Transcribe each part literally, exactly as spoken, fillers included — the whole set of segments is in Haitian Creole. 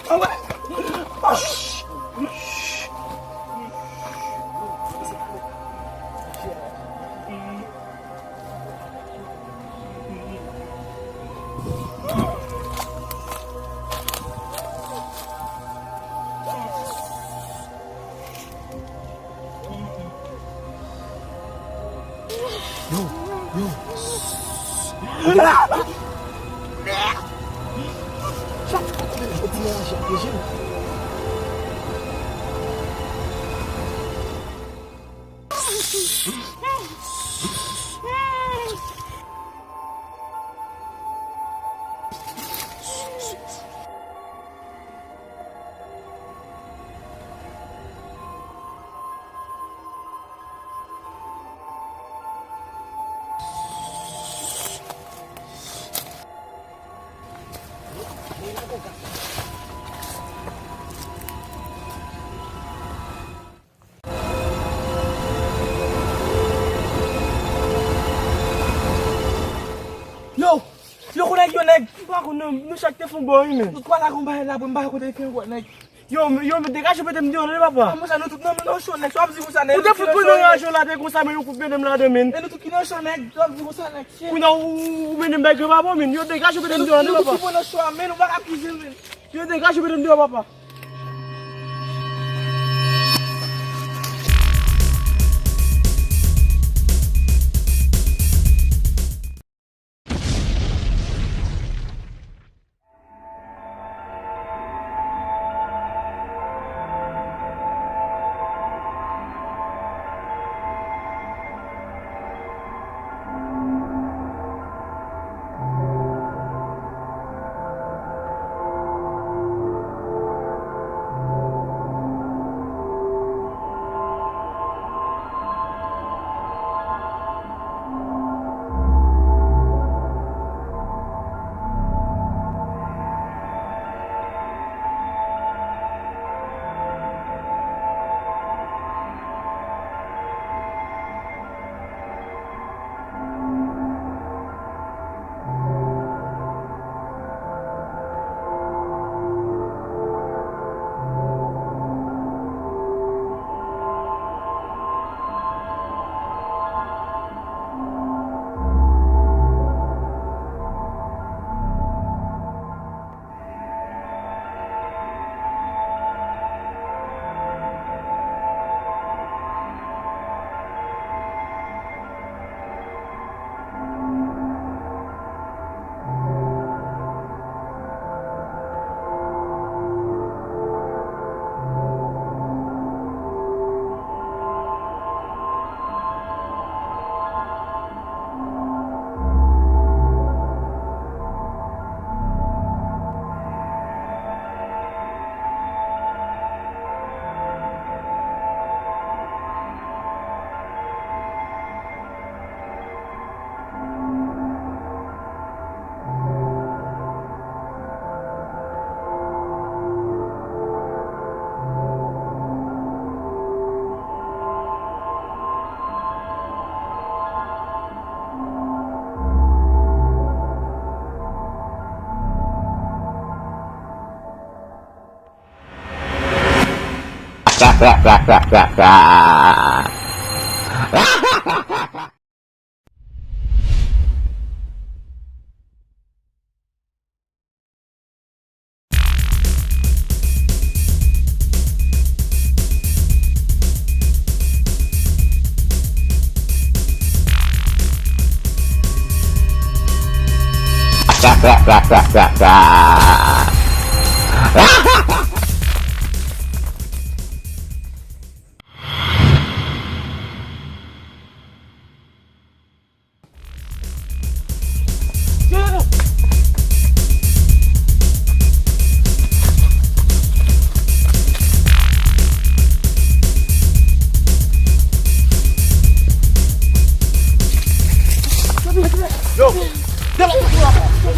Yo, yo. Yo! Yo, konnen yo, nèg! M pa konn, non, nou chak te fon bò, wi, men. Nou twa la konn bagay la, bon, m pa konnen fè yon nèg. Yo, yo, men degaje w mete m deyò, non, papa. Kòman sa, nou tout nan, nan cho, nèg? Sa w ap di konsa, nèg? Ou te fout pran nan raje w la, te konsa, men yon kout mete m ladan, men. E nou tout ki nan cho, nèg? Sa w ap di konsa, nèg? Kounye a, ou, ou, ou mennen m bay granpapa w, men. Yo, degaje w mete m deyò, non, papa. Nou tout ki pran nan cho a, men, nou pa ka akize l, men. Yo, degaje w mete m deyò, papa.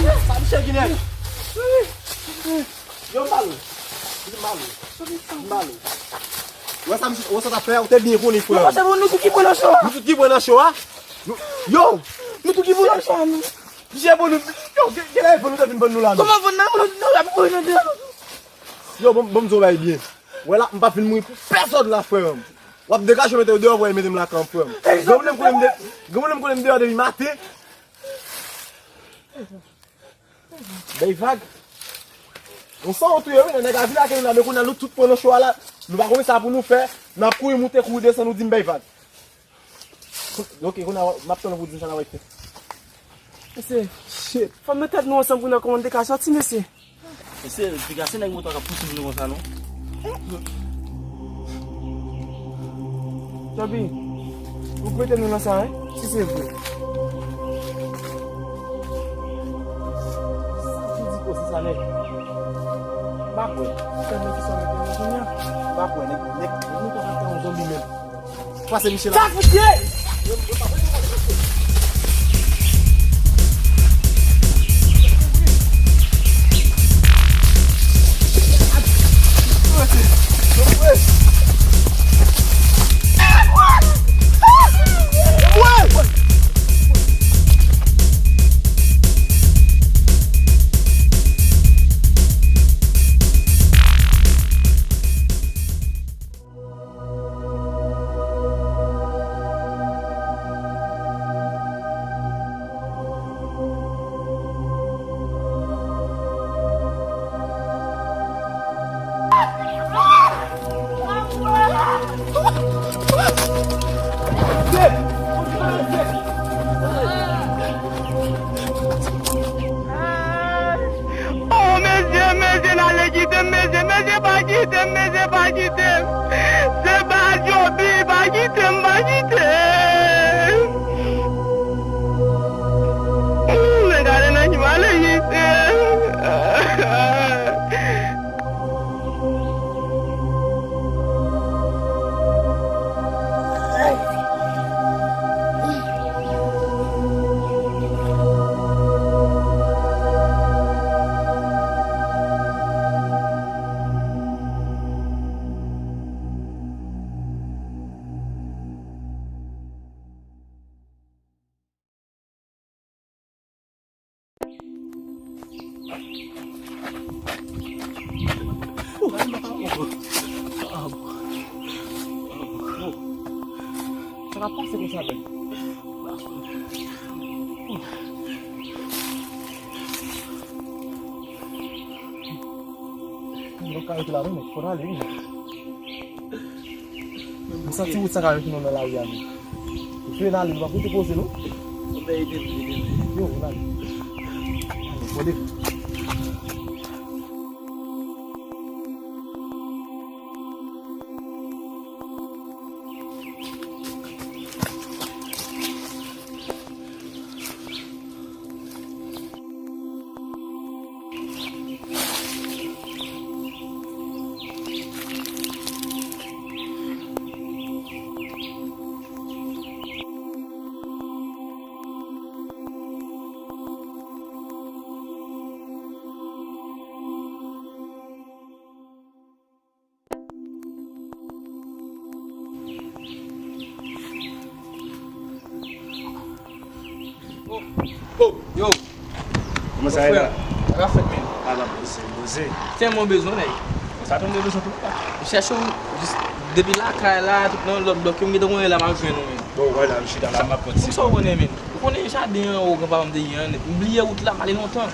Yo, sa Michel Guinness. Yo, m pale w. M pale w. M pale w. Ou wè sa, misye, ou wè sa t ap fè a, ou te byen konnen frè m. Yo, se bon, nou tout ki pran nan cho a. Nou tout ki pran nan cho a, nou. Yo! Nou tout ki pran nan cho a, nou. Misye bon, nou, yo, gen, gen lè e vann nou te vin vann nou la, nou. Kòman vann nan? Nou, nou, nou, nou, nou. Yo, bon, bon, m di w bay byen. Wè la, m p ap vin mouri pou pèsonn la, frè m. W ap degaje w mete yo deyò, w mete m lakay m, frè m. Granmoun m konnen m de-, granmoun m konnen m deyò depi maten. Bay vag. Nou san w touye wi, nan nèg a vin ak nou la, men kounye a nou tout pran nan cho a la. Nou pa konnen sa pou nou fè. N ap kouri moute, kouri desann, nou di m bay vag. Ok, kounye a, m ap tann ou pou di m sa n ap fè. Mesye, shit. Fò m met tèt nou ansanm pou n wè kòman n te ka sòti, mesye. Mesye, piga se nèg moto a k ap pouse nou konsa, non? Tchòpi, ou k mete nou nan sa, wi, si se vre. Sa ki di ko se sa, nèg? M pa kwè. Tèlman ki sa nèg la kounye a. M pa kwè, nèg, nèg, nèg moto a ka fè yon zonbi menm. Pase misye la. Sa fout ye? Oh, mesye, mesye, n ale kite m, mesye, mesye, pa kite m, mesye, pa kite m. Se pa Djoby, pa kite m, pa kite m. Ooh, men gade nan ki m ale kite m. Sa ka pase konsa menm. Mwen ka rete la wi, men fò n ale wi. M santi wout sa ka mete nou nan lari a menm. Ou vle n ale, nou p ap rete poze non. Yo, n ale. Ale, bon depi. Oh, oh, yo. Kòman sa ye la? Sa ka fèt, men. A la poze, poze. Tèlman bezwen, nèg. Sa tonbe bezwen tout pa. M chèche w jis depi lakay la, tout nan lòt blòk yo, m gentan konnen la m ap jwenn ou, men. Bon, wè la, m chita la, m ap pran ti. Pou sa w konnen, men. Ou konnen jaden an, o granpapa m te gen an, m bliye wout la, m ale lontan.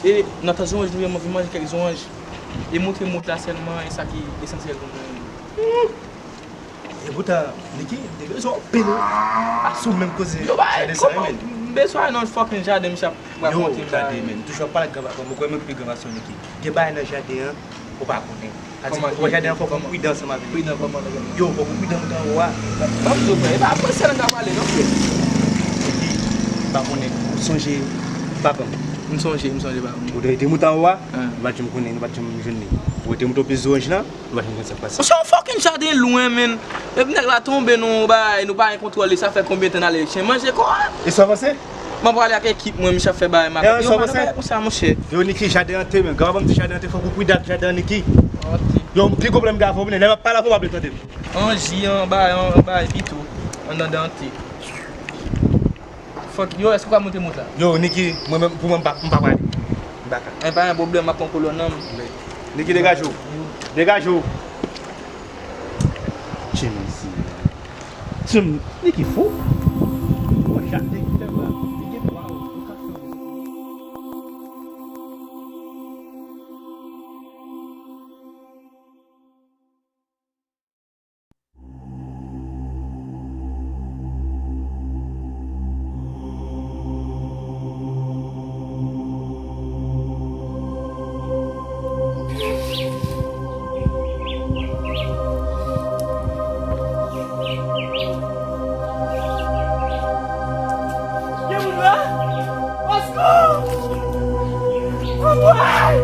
E nan tan zonj, nou, m anvi manje kèk zonj. E montre m wout la sèlman, e sa ki esansyèl pou mwen. E poutan, Niki, m te bezwen w anpil wi. Sou menm koze jaden sa wi, men. M bezwen nan fucking jaden, misye ap rakonte m bagay. Yo, gade, men, m toujou ap pale ak granpapa m, ou kwè m okipe granpapa m, Niki. Gen bagay nan jaden an, ou pa konnen. Sa di, ou wè jaden an, fòk ou pridan ansanm avè l. Pridan kòman nan jaden an? Yo, fòk ou pridan, mouton an wa. Ban m di w, frè, e pa apre sèl n ka pale, non, frè. Epi, m pa konnen, ou sonje papa m? M sonje, m sonje papa m. Ou te rete mouton an wa, nou pa t janm konnen, nou pa t janm jwenn li. Ou rete mouton pi zoranj lan, nou pa t janm konn sa k pase. Se yon fucking jaden lwen, men. Epi nèg la tonbe, nou bay, nou pa gen kontwòl li, sa fè konbyen tan n ale chen manje kò a? E sa w panse? Mwen prale ak ekip mwen, misye ap fè bagay makak. Yo, pa nan bagay konsa, monchè. Yo, Niki, jaden an te, men. Granpapa m di jaden an te, fòk ou pridan ak jaden an, Niki. Yo, m pi gwo pwoblèm m gen avè w, men lè m ap pale avè w, w ap tande m. Anji, an bagay, an bagay pito. Anndan dante. Fòk, yo, èske w ka monte mot la? Yo, Niki, mwen menm, pou mwen, m pa, m pa prale. M pa ka. Men pa gen pwoblèm, m ap pran kolòn nan. Niki, degaje w. Degaje w. Tchenn isi. Tchenn, Niki fou. Bon, chak Niki fè mal. Li gen twa ou, ou ka fè. Gen moun la? Oskou! Anmwey!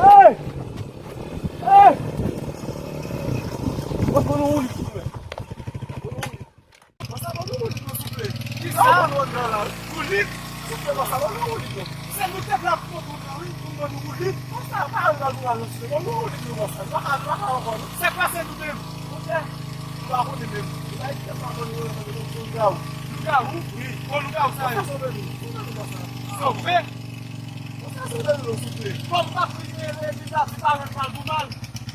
Hey! Hey! Mwen fò nou woule, souple. Mwen sa fò nou woule, souple. Kisa? Woule? Souple, mwen sa fò nou woule, non. Se nou te vle ap fò nou la, wi, pou nou woule. Mwen sa pa al la nou al, souple. Mwen nou woule, nou, mwen sa. Nou pa ka, nou pa ka ankò, non. Se pase nou menm. Monchè, nou pa konnen menm. Nou pa konnen, nou pa konnen, nou pa konnen, nou pa konnen. Lougawou? Wi. Bon, lougawou sa ye. Mwen sa sove nou. Sove nou, mwen sa. Sove? Mwen sa sove nou, souple. Kòm pa priye, e, e, e, di pa, di pa, mal pou mal.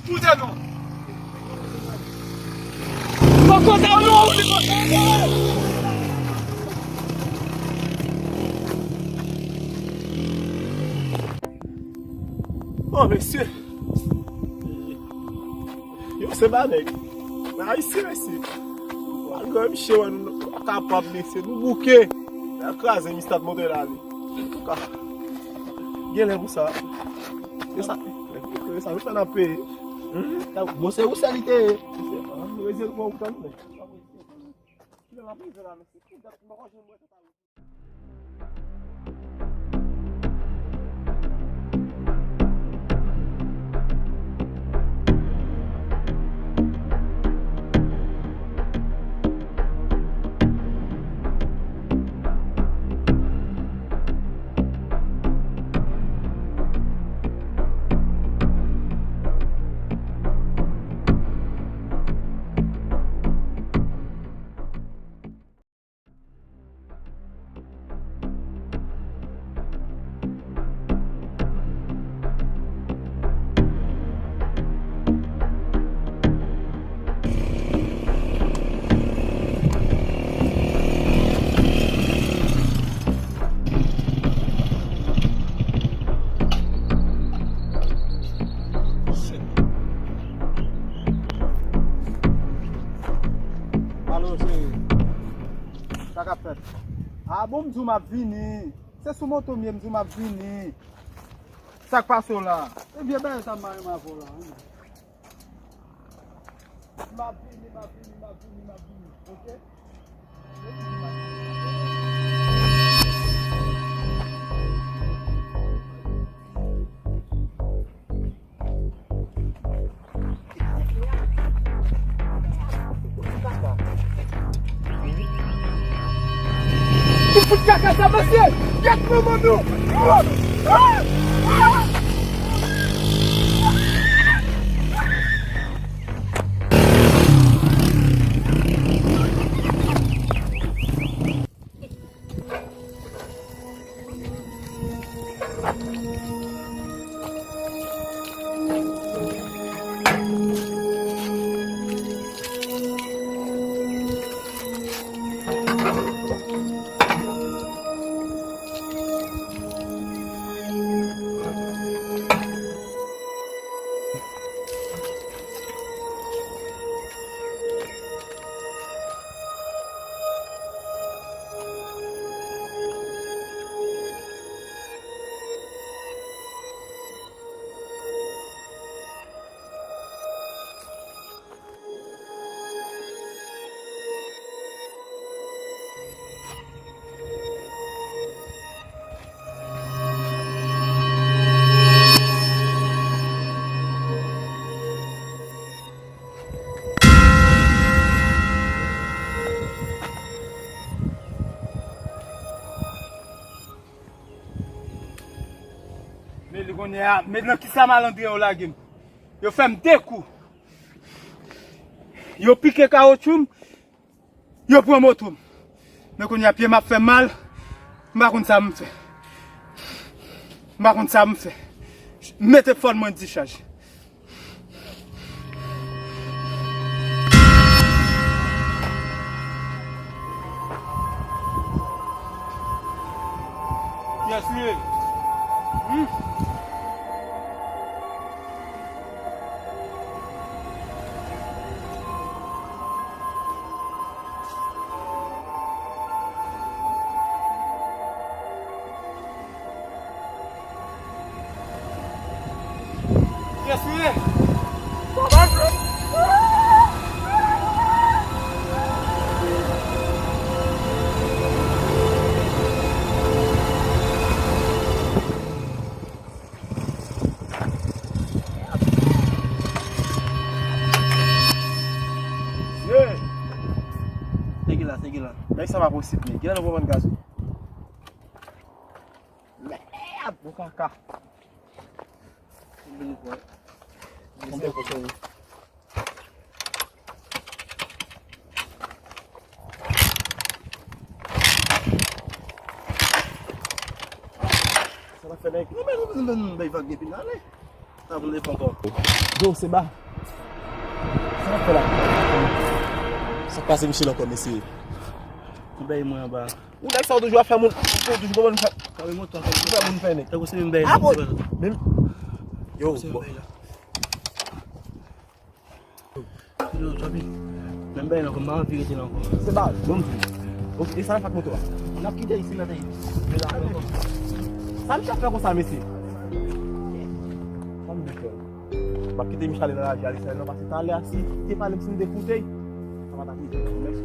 Koute non. Bon, kote w non, li kote w non. Bon, mesye. Yo, se pa nèg. Men Ayisyen, mesye. Malgre misye wè nou, nou pa kapab, mesye. Nou bouke. N a kraze Mistad monte la, li. Antouka, gen lè pou sa. E sa, e sa, nou fè n ap peye. Bon, se ou sè li te ye. Reze l pou ou tann. M di w m ap vini. Se sou moto m ye, m di w m ap vini. Sa k pase w la? E vye bagay sa m pa renmen avè w la, wi. M ap vini, m ap vini, m ap vini, m ap vini, oke? Ou fout kaka sa, mesye! Gèt manman nou! Men li kounye a, men nan kisa malandren yo lage m? Yo fè m de kou. Yo pike kawotchou m, yo pran moto m. Men kounye a pye m ap fè m mal, m pa konn sa m fè. M pa konn sa m fè. Mete fòn mwen dichaj. Kiyès li ye? Hmm? Kiyès li ye? Ye! Se ki la, se ki la. Nèg sa pa posib, men. Kilè nou pral vann gaz ou? Mèd! Bon kaka. Konbyen pou sa ye? Sa va fè nèg. Non, men, non, non, non, bay vag epi n ale. Sa pou n defann ankò. Yo, Seba. Sa n ap fè la? Sa k pase Michel ankò, mesye? Bay mwen anba. Ou nèg sa ou toujou ap fè moun, ou toujou konprann fè. Kare moto a, ou fè moun fè nèg. Tankou se menm bay la, se pa lòt. Menm. Yo, se bon. Menm bay la. Yo, Djapi. Menm bay la ankò, m pa anvi rete la ankò. Se ba, bon. Ok, e sa n ap fè ak moto a? N ap kite isit, n ap kite. Sa misye ap fè konsa, mesye? Sa m vle fè? M ap kite Michel ale nan lavi a li sèl non, paske talè a si te pale m si m te koute, sa pa t ap rive. Mèsi.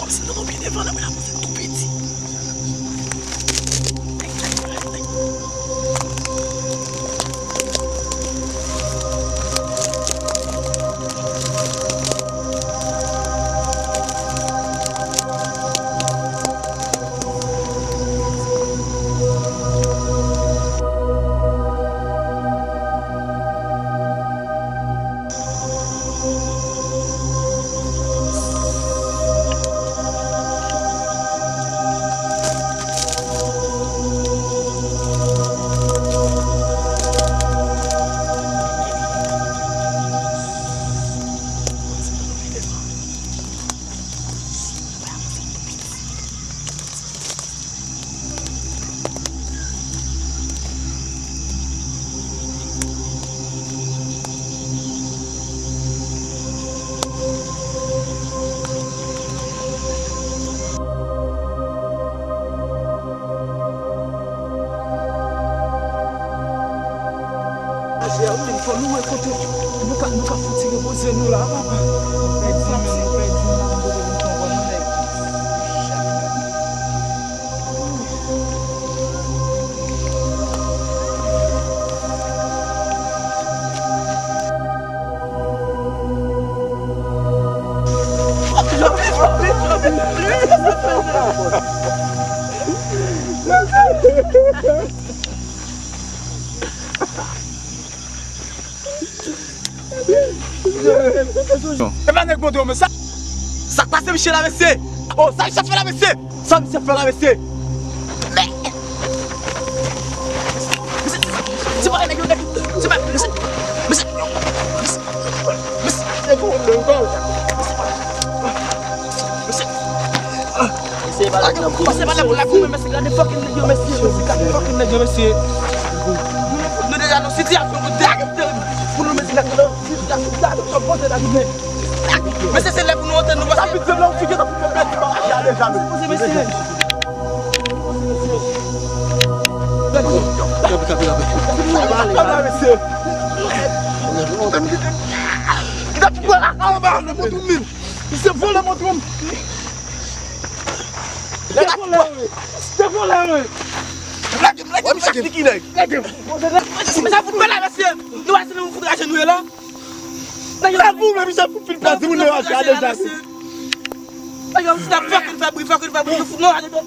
Sa nan pye devan la, mwen avanse tou piti. Fò nou wè kote nou ka, nou ka fouti repoze nou la, papa. Pèdi, men nou pèdi, nou pa konn kote nou pran kò nou, nèg. E pa nèg montre w, men sa, sa k pase misye la, mesye? Oh, sa misye ap fè la, mesye? Sa misye ap fè la, mesye? Men, mesye, se pa nèg yo, nèg, se pa, mesye, mesye, mesye, mesye, mesye, mesye. Mesye, pa la pou la pou mwen, mesye, gade fucking nèg yo, mesye, mesye, gade fucking nèg yo, mesye. Nou, nou deja nan sitiyasyon ki terib pou nou, mesye, gade nan sitiyasyon, gade sa poze la, mesye. Mesye, se lè pou nou antre, nou pase. Sa piti la, ou fike nan piti la, gade sa, mesye. Poze, mesye. Kanpe, kanpe, kanpe. Kanpe, mesye. Ki ta pou pran la, anba, le moto mil. Se vòlè moto m. Se vòlè, wi. Se vòlè, wi. Lage m, lage m, lage m. Lage m. Mesye, fout mwen la, mesye. Nou wè se nou fout raje nou ye la. Nèg yo, se pou mwen, misye fout pil plas, di moun yo al gade sa. Nèg yo, misye ta fucking fè bri, fucking fè bri, nou fout nou raje nou.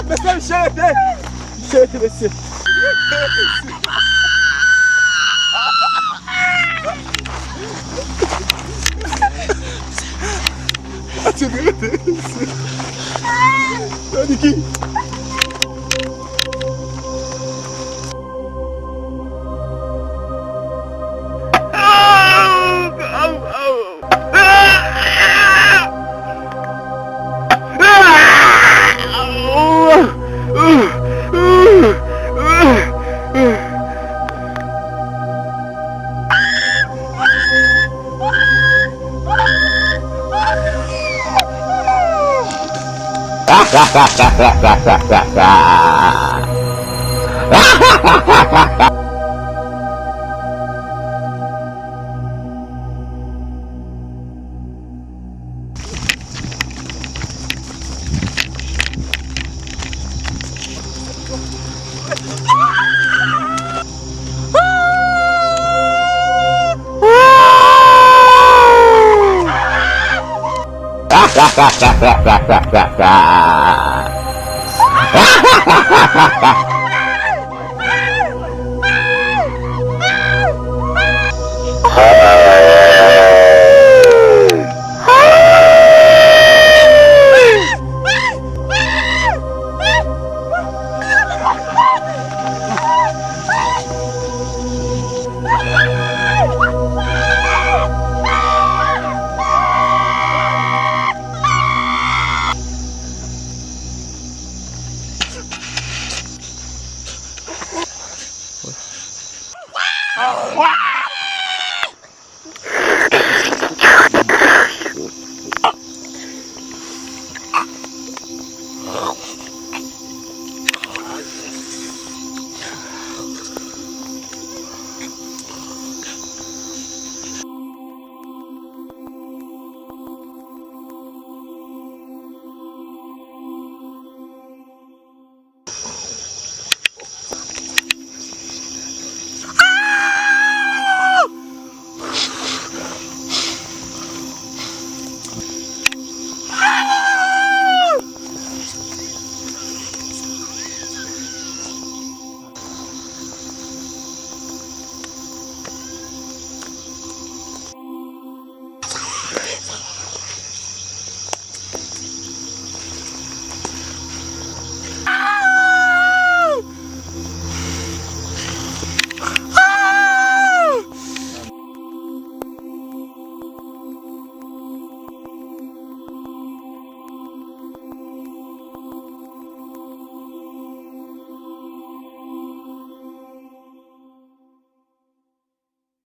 Mesye, mesye, rete. Mesye, rete, mesye. Mesye, rete, mesye. Niki.